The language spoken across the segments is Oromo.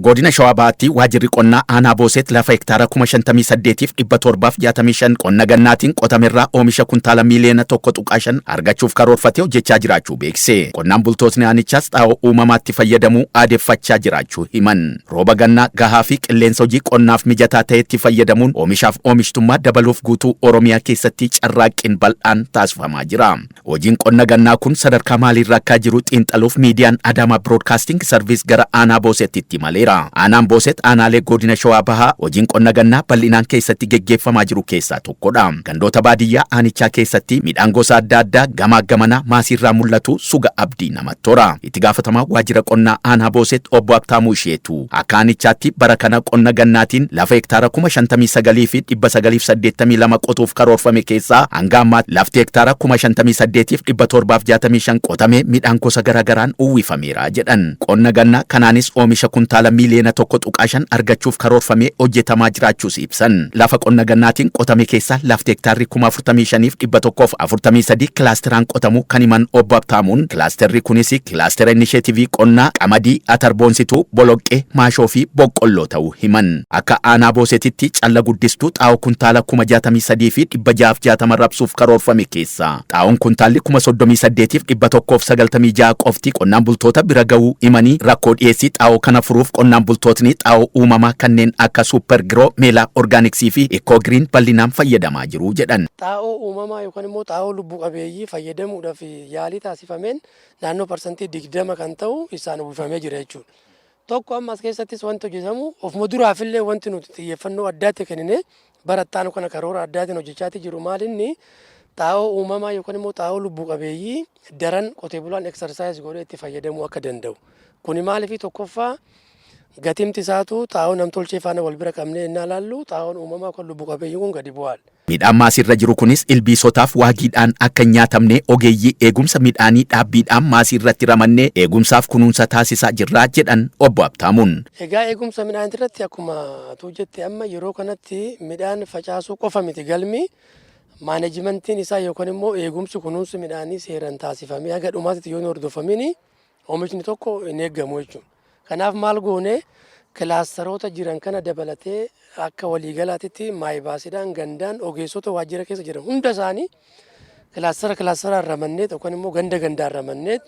Godina Shawaa Bahaatti waajirri qonnaa aanaa Booseet lafa hektaara 58,765 qonna gannaatiin qotamerraa oomisha kuntaala miiliyoona 1.5 argachuuf karoorfatee hojjechaa jiraachuu beekse. Qonnaan bultootni aanichaas xaa'oo uumamaatti fayyadamuu aadeffachaa jiraachuu himan. Rooba gannaa gahaa fi qilleensa hojii qonnaaf mijataa ta'etti fayyadamuun oomishaaf oomishtummaa dabaluuf guutuu Oromiyaa keessatti carraaqqiin bal'aan taasifamaa jira. Hojiin qonna gannaa kun sadarkaa maaliirra akka jiru xiinxaluuf miidiyaan Adaamaa Broadcasting Service gara aanaa Boosettitti imaleera. Aanaan Booset aanaalee godina Shawaa Bahaa hojiin qonna gannaa bal'inaan keessatti geggeeffamaa jiru keessaa tokkodha. Gandoota baadiyyaa aanichaa keessatti midhaan gosa adda addaa gamaa gamanaa maasiirraa mul'atu suga abdii namatti tora. Itti gaafatamaa waajjira qonnaa aanaa Booset obbo Habtaamuu Isheetu akka aanichaatti bara kana qonna gannaatiin lafa hektaara 59,982 qotuuf karoorfame keessaa hanga ammaatti lafti hektaara 58,765 qotamee midhaan gosa garaagaraan uwwifameera jedhan. Qonna gannaa kanaanis oomisha kuntaala miiliyoona 1.5 argachuuf karoorfamee hojjetamaa jiraachuus ibsan. Lafa qonna gannaatiin qotame keessaa lafti hektaarri 45,143 kilaasteraan qotamuu kan himan obbo Habtaamuun kilaasterri kunis kilaastera inisheetivii qonnaa qamadii, atarboonsituu, boloqqee, maashoo fi boqqolloo ta'uu himan. Akka aanaa Boosetitti calla guddistuu xaa'oo kuntaala 63,660 rabsuuf karoorfame keessaa xaa'oon kuntaalli 38,196 qofti qonnaan bultoota bira ga'uu himanii rakkoo dhiyeessii xaa'oo kana furuuf qonnaan bultootni xaa'oo uumamaa kanneen akka suupper giroo, meelaa orgaaniksii fi ikkoo giriin bal'inaan fayyadamaa jiru jedhan. Xaa'oo uumamaa yookaan immoo xaa'oo lubbu qabeeyyii fayyadamuudhaaf yaalii taasifameen naannoo 20% kan ta'u isaan uwwifamee jira jechuudha. Tokko amma as keessattis wanti hojjetamu ofuma duraafillee wanti nuti xiyyeeffannoo addaatti kennine barattaanu kana karoora addaatiin hojjechaati jiru maal inni xaa'oo uumamaa yookaan immoo xaa'oo lubbuu qabeeyyii daran qotee bulaan exercise godhee itti fayyadamuu akka danda'u. Kuni maaliif tokkoffaa gatimti isaatu xaa'oo namtolchee faana wal bira qabnee innaa laallu xaa'oon uumamaa yookaan lubbuu qabeeyyii kun gadi bu'aadha. Midhaan maasiirra jiru kunis ilbiisotaaf waagiidhaan akka hin nyaatamne ogeeyyii eegumsa midhaanii dhaabbiidhaan maasii irratti ramannee eegumsaaf kunuunsa taasisaa jirra jedhan obbo Habtaamuun. Egaa eegumsa midhaan irratti akkuma tu jette amma yeroo kanatti midhaan facaasuu qofa miti galmi maanejimentiin isaa yookaan immoo eegumsi kunuunsi midhaanii seeraan taasifamee haga dhumaatti yoo hin hordofamini oomishni tokko hin eeggamu jechuudha. Kanaaf maal goone kilaastaroota jiran kana dabalatee akka waliigalaatitti maayibaasiidhaan gandaan ogeessota waajjira keessa jiran hunda isaanii kilaastara kilaastaraan ramanneet yookaan immoo ganda gandaan ramanneet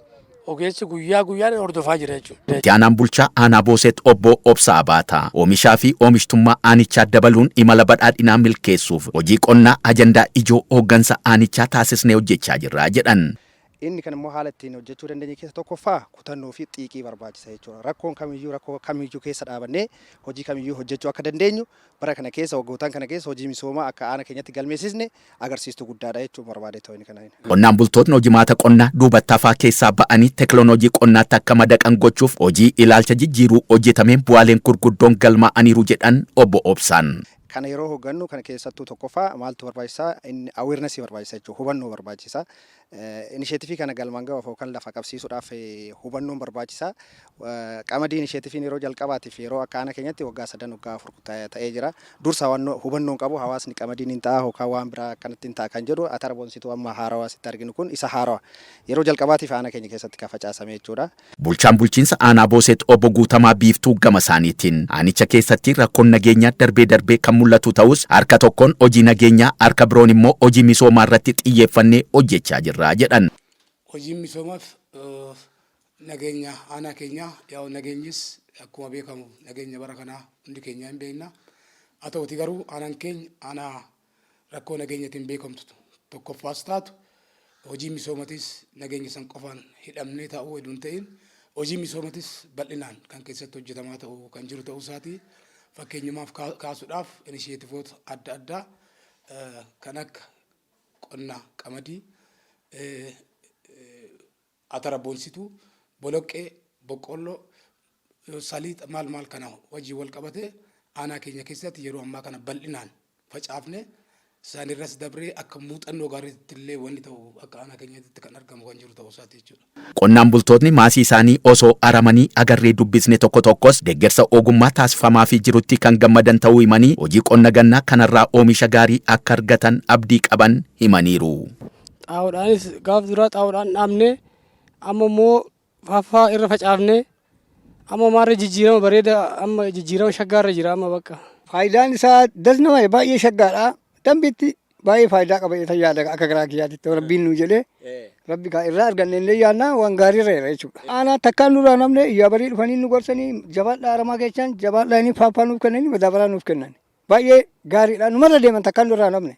ogeessi guyyaa guyyaan hordofaa jira jechuudha. Itti aanaan bulchaa aanaa Booset obbo Obsaa Abaataa oomishaa fi oomishtummaa aanichaa dabaluun imala badhaadhinaa milkeessuuf hojii qonnaa ajandaa ijoo hooggansa aanichaa taasisnee hojjechaa jirra jedhan. Inni kan immoo haala ittiin hojjechuu dandeenye keessa tokkoffaa kutannoo fi xiiqii barbaachisa jechuudha. Rakkoon kamiyyuu rakkoo kamiyyuu keessa dhaabannee hojii kamiyyuu hojjechuu akka dandeenyu bara kana keessa waggootaan kana keessa hojii misoomaa akka aana keenyatti galmeessisne agarsiistuu guddaadha jechuun barbaade ta'uu inni kana. Qonnaan bultootni hojimaata qonnaa duubatti hafaa keessaa ba'anii teekinooloojii qonnaatti akka madaqan gochuuf hojii ilaalcha jijjiiruu hojjetameen bu'aaleen gurguddoon galmaa'aniiru jedhan obbo Obsaan. Kana yeroo hooggannu kana keessattuu tokkoffaa maaltu barbaachisaa inni awareness barbaachisa jechuudha hubannoo barbaachisa. Inisheetifii kana galmaan gahuuf yookaan lafa qabsiisuudhaaf hubannoon barbaachisaa. Qamadii inisheetifiin yeroo jalqabaatiif yeroo akka aana keenyatti waggaa 3 waggaa 4 ta'ee jira. Dursa hubannoon qabu hawaasni qamadiin hin ta'a yookaan waan biraa akkanatti hin ta'a kan jedhu atara boonsituu amma haarawaa sitti arginu kun isa haarawaa. Yeroo jalqabaatiif aana keenya keessatti kan facaasame jechuudha. Bulchaan bulchiinsa aanaa Booset obbo Guutamaa Biiftuu gama isaaniitiin aanicha keessatti rakkoon nageenyaa darbee darbee kan mul'atu ta'us harka tokkoon hojii nageenyaa harka biroon immoo hojii misoomaa irratti xiyyeeffannee hojjechaa jirra jedhan. Hojiin misoomaaf nageenya aanaa keenyaa yaa'u nageenyis akkuma beekamu nageenya bara kanaa hundi keenya hin beekna. Haa ta'uti garuu aanaan keenya aanaa rakkoo nageenyatiin beekamtu tokkoffaas taatu hojii misoomatis nageenya san qofaan hidhamnee taa'uu heduu hin ta'in hojii misoomatis bal'inaan kan keessatti hojjetamaa ta'u kan jiru ta'uu isaati. Fakkeenyumaaf kaasuudhaaf inisheetivoota adda addaa kan akka qonna qamadii, atara boonsituu, boloqqee, boqqoolloo, saliixa maal maal kana wajjin wal qabatee aanaa keenya keessatti yeroo ammaa kana bal'inaan facaafne Isaanirras dabree akka muuxannoo gaariitti illee wanni ta'u akka aanaa keenyaatti kan argamu kan jiru ta'uu isaati jechuudha. Qonnaan bultootni maasii isaanii osoo aramanii agarree dubbisne tokko tokkos deeggarsa ogummaa taasifamaafii jirutti kan gammadan ta'uu himanii, hojii qonna gannaa kanarraa oomisha gaarii akka argatan abdii qaban himaniiru. Xaa'oodhaanis gaaf duraa xaa'oodhaan dhaabne, amma immoo faaffaa irra facaafne, amma maarra jijjiirama bareeda, amma jijjiirama shaggaarra jira amma bakka. Faayidaan isaa das nama baay'ee shaggaadha. Dambiitti baay'ee faayidaa qaba jedhee yaada akka garaa kiyyaatitti, Rabbiin nu jedhee Rabbi kaa irraa arganne illee yaadna, waan gaarii irra jira jechuudha. Aanaa takkaan nurraa namne iyyaa barii dhufanii nu gorsanii, jabaadhaa, aramaa keessan jabaadhaa, inni faaffaa nuuf kennanii, madaabaraa nuuf kennan. Baay'ee gaariidha, numarra deeman, takkaan nurraa namne.